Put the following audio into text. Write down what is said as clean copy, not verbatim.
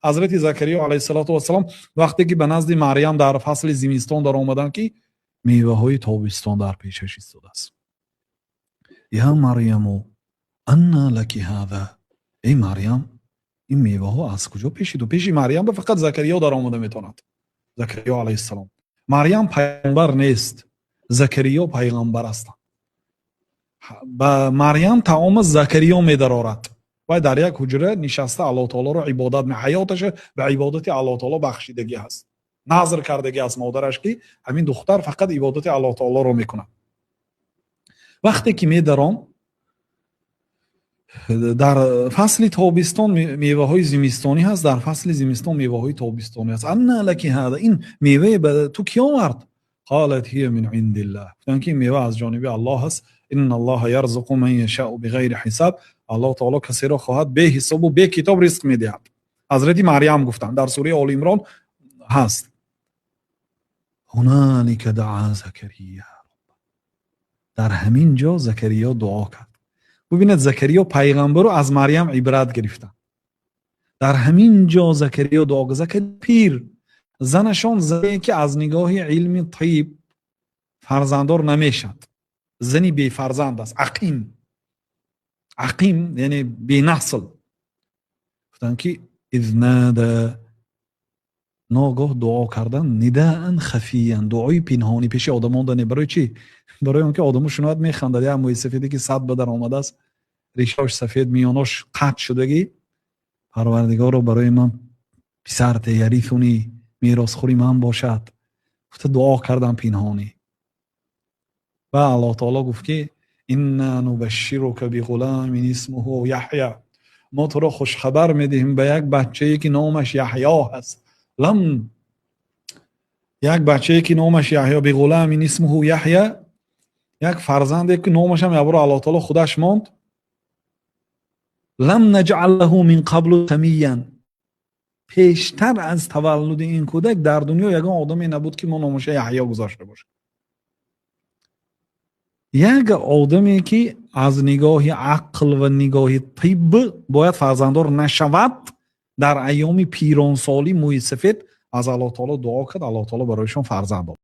Ҳазрати Закариё алайҳиссалоту вассалом вақте ки ба назди Марьям дар фасли зимистон даромаданд, ки меваҳои тобистон дар пешаш истодааст. يا مريم أنى لك هذا, эй Марьям, ин меваҳо аз куҷо пеши ту? Пеши Марьям ба фақат Закариё даромада метавонад, Закариё алайҳиссалом. Марьям пайғамбар нест, Закариё пайғамбар ҳастанд. Ба Марьям таома Закариё медарорад. Вай дар як ҳуҷра нишаста, Аллоҳ таолоро ибодат, ҳаёташа ба ибодати Аллоҳ таоло бахшидагӣ ҳаст. Назр кардагӣ аст модараш, ки ҳамин духтар фақат ибодати Аллоҳ таолоро мекунад. Вақте ки медаром, дар фасли тобистон меваҳои зимистонӣ ҳаст, дар фасли зимистон меваҳои тобистонӣ ҳаст. أنى لك هذا, ин мевае ба ту кӣ овард? قالت هي من عند الله, гуфтанд, ки ин мева аз ҷониби Аллоҳ аст. إن الله يرزق من يشاء بغير حساب, Аллоҳ таоло касеро хоҳад, беҳисобу бекитоб ризқ медиҳад. Ҳазрати Марьям гуфтанд, дар сураи Оли Имрон ҳаст. هنالك دعا زكريا, дар ҳамин ҷо Закариё дуо кард. Бубинед, Закариё пайғамбару аз Марьям ибрат гирифтанд. Дар ҳамин ҷо Закариё дуо кард. Закариё пир, занашон зане, ки аз нигоҳи илми тиб фарзанддор намешад, зани бефарзанд аст, عقيم. عقيم яъне бенасл. Гуфтанд, ки إذ نادى, ногоҳ дуо кардан, نداء خفيا, дуои пинҳонӣ, пеши одамон дане. Барои чӣ? Барои он ки одамо шунавад, механдад. Як мӯи сафеде, ки 100 ба дар омадааст, ришош сафед, миёнош қатъ шудагӣ: «Парвардигоро, барои ман писар те, يرثني, меросхӯри ман бошад», гуфта дуо кардан пинҳонӣ. Ва Аллоҳ таоло гуфт, ки إنا نبشرك بغلام اسمه يحيى, мо туро хушхабар медиҳем ба як бачае, ки номаш Яҳё ҳаст. لم, як бачае, ки номаш Яҳё, بغلام اسمه يحيى, як фарзанде, ки номашам ябро Аллоҳ таоло худаш монд. لم نجعل له من قبل سميا, пештар аз таваллуди ин кӯдак дар дунё ягон одаме набуд, ки мо номаша Яҳё гузошта бошем. Як одаме, ки аз нигоҳи ақл ва нигоҳи тиб бояд фарзанддор нашавад, дар айёми пиронсолӣ, мӯи сафед, аз Аллоҳ таоло дуо кард, Аллоҳ таоло барояшон фарзанд дод.